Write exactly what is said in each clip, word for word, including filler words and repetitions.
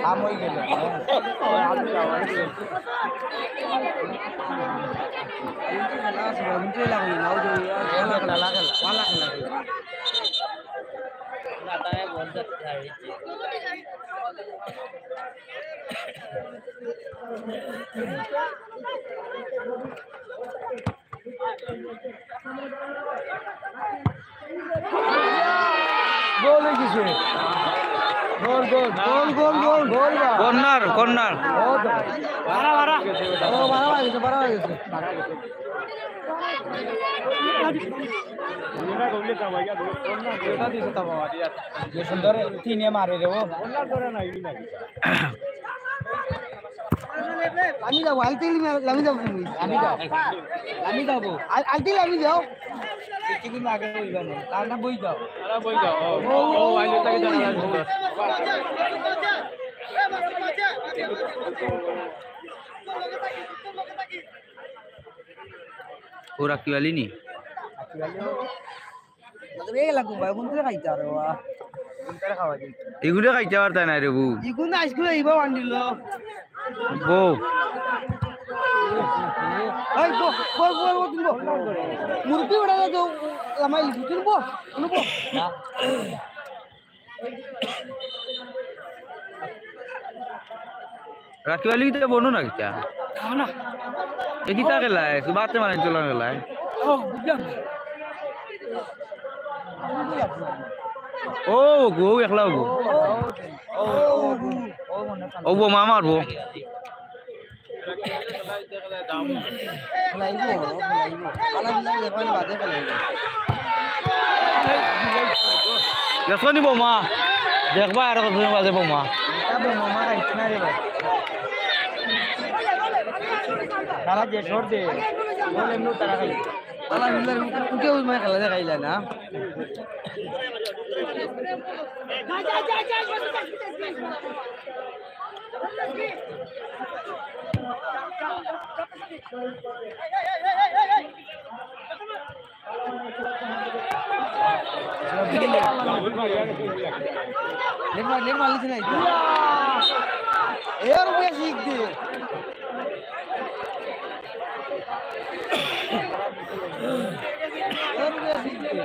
কাম হয়ে গেল। গোল হয়ে গেছে। গোল, গোল, গোল, গোল, গোল, গোল না। Corner, corner. ও তো। বাড়া, বাড়া। ও, বাড়া হয়ে গেছে, বাড়া হয়ে গেছে। এটা সুন্দর তিনে মারে রে ও। আমি যাবো, আলতি লামি যাবো তুমি। আমি যাবো। আল-, আলতি লামি যাও। কিছুদিন আগে হইবা না। তার না বই যাও। তারা বই যাও। ও, ও, ও, আইলে তাকে জানা যাবে। ও রাখি আলি নি? এই লাগবো ভাই, কোন দিকে খাইতে পারো, বাবা? কোন দিকে খাওয়া যায়? এগুলো খাইতে পারতায় না রে বউ। এগুলো আইসক্রিম এইবার আনছিল। বউ। এই বউ, বউ, বউ, বউ, তুমি বউ। মুরব্বি ওটা তো লামাই লিখি, তুমি বউ, তুমি বউ। রাকিব আলী তো বনো না কিতা? না, না। এ কিতা খেলায়? তুই বাতে মানে চলা খেলায়? ও, বুঝলাম। ও, গো, একলা গো। ও, ও, ও, ও, ও, ও, ও, মামার বউ। খেলাইবো, খেলাইবো। খেলা খেলা দেখো, আমি বাদে খেলাইবো। দেখো নি বৌমা? দেখবা আর কতদিন বাদে বৌমা। এটা বৌমা, মা খাইছে না রে ভাই। তারা যে শট দে, বল এমনি তারা খাইছে। আলহামদুলিল্লাহ, উঠে ওই মায় খেলা দেখাইলা না। লেন মার, লেন মার, লিখে নাই। এর উপরে শিখ দে। এর উপরে শিখ দে।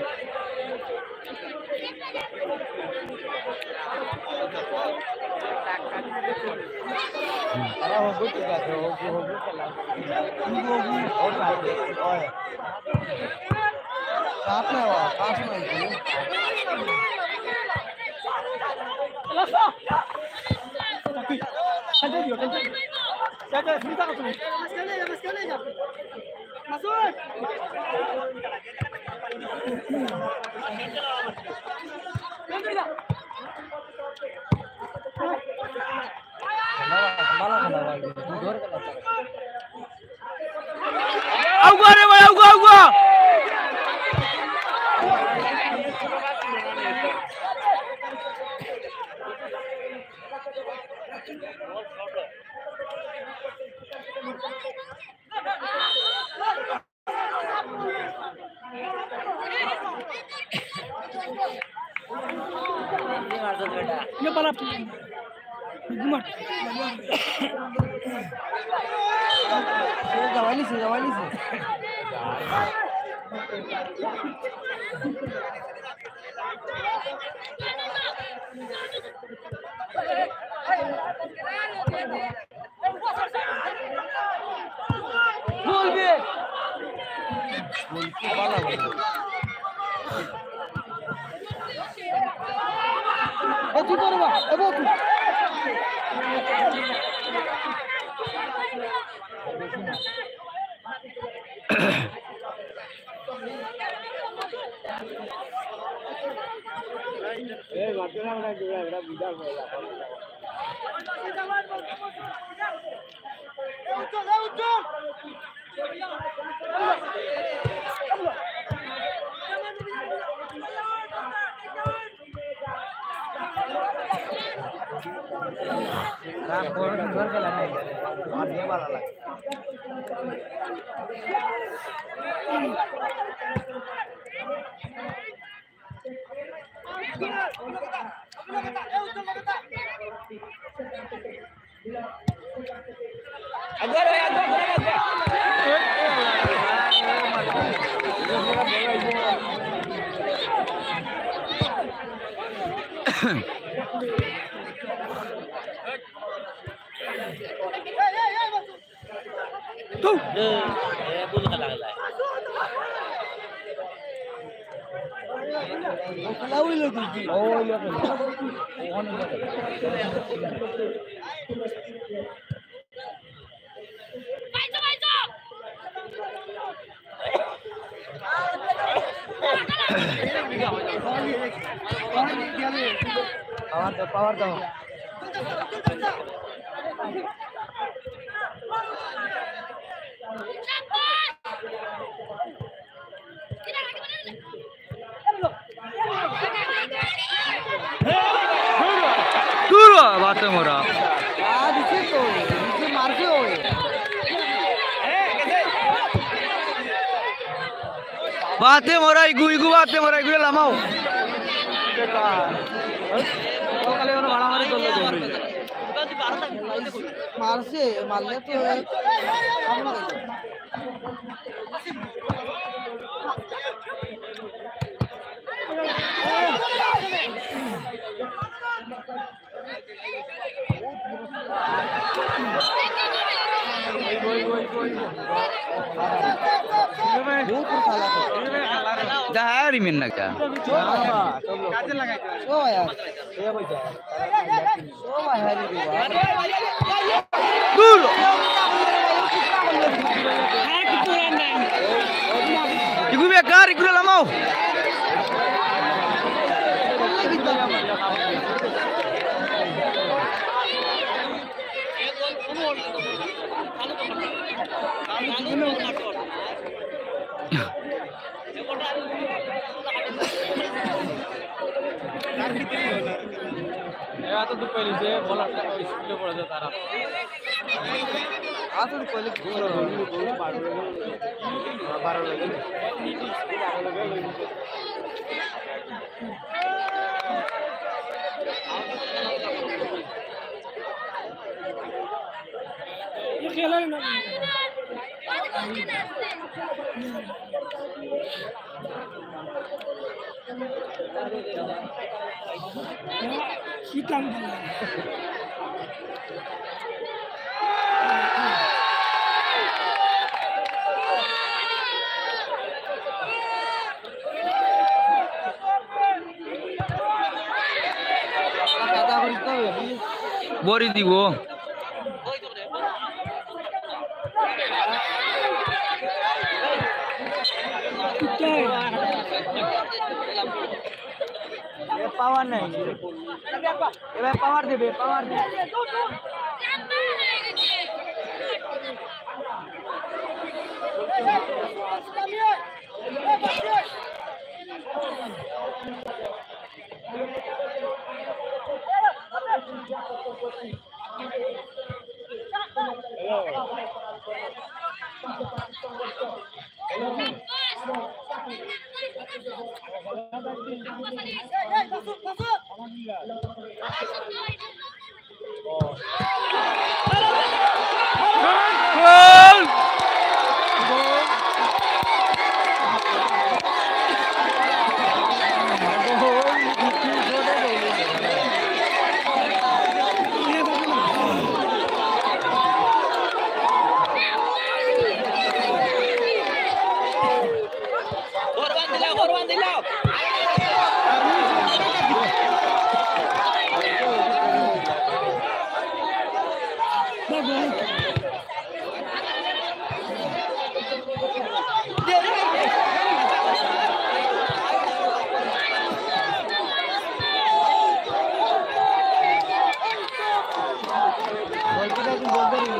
আউগা রে ভাই, আউগা, আউগা। পাওয়ার দাও, পাওয়ার দাও। দূর হ, বাতে মোরা। আ, দিছে তো, দিছে, মারছে ও। বাতে মোরা, ইগু, ইগু বাতে মোরা, ইগুরে লামাও। মারছে, মারলে তো যাহারি মেন না কা। ও ভাই, দূর। ইগু বেকার, ইগুরে লামাও। এরা তো দুঃখ হইল যে বলারটা ওই স্পিডে পড়ে যায় তারা। আর তো কইলে কি করো? বারো লাগে। বড়ি দিব। পাওয়ার নাই। এবার পাওয়ার দেবে, পাওয়ার দেবে।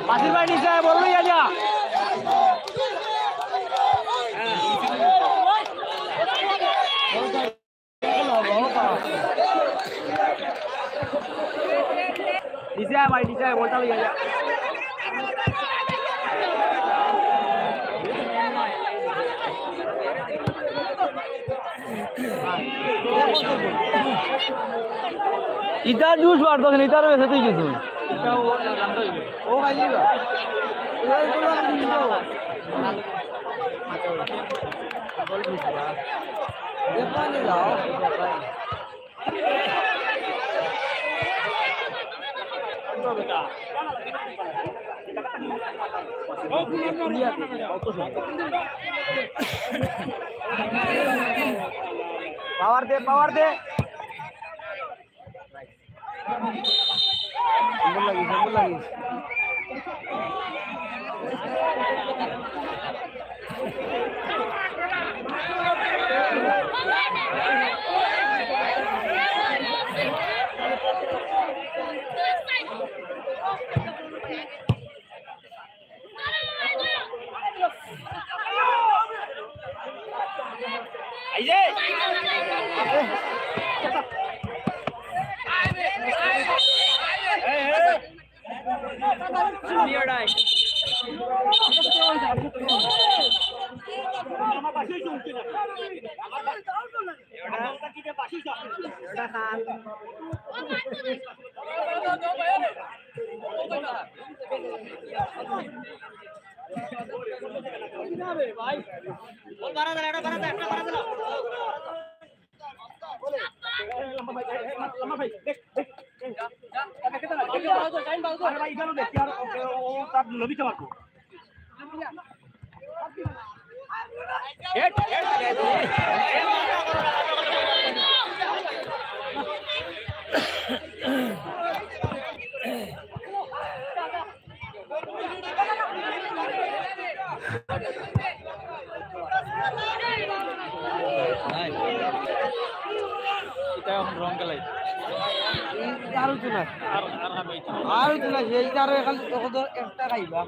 বাসির ভাই নিচে আয়, বললেই আজা। নিচে আয় ভাই, নিচে আয়, বলটা লইয়া যা। ইতার জুস বার দোকান, ইতার বেশি তুই কিছু। ও ভাই, পাওয়ার দে, পাওয়ার দে। সুন্দর লাগিস, সুন্দর লাগিস। আর তো না, আর তো না, সেই তার এখন তো একটা খাইবা।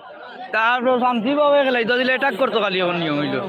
তারপর শান্তি পাবে খেলাই, যদি অ্যাটাক করতো খালি এখন নিয়ম হইলো।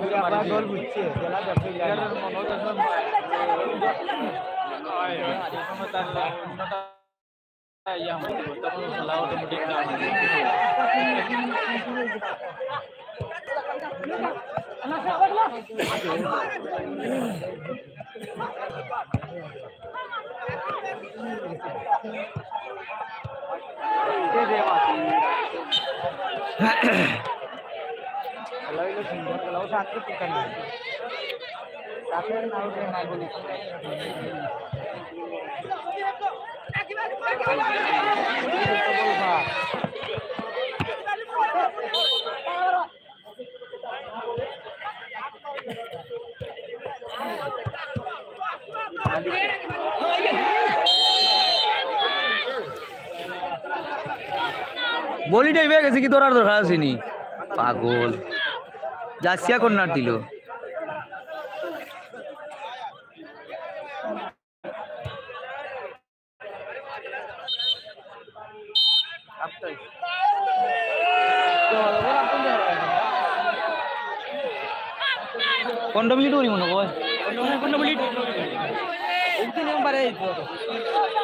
বলিটাই হয়ে গেছে কি, ধরার দরকার আছে নি? পাগল। জাসিয়া কর্নার দিল। পনেরো মিনিট করি মনে হয়। পনেরো মিনিট। একদিন একবারে এই তো।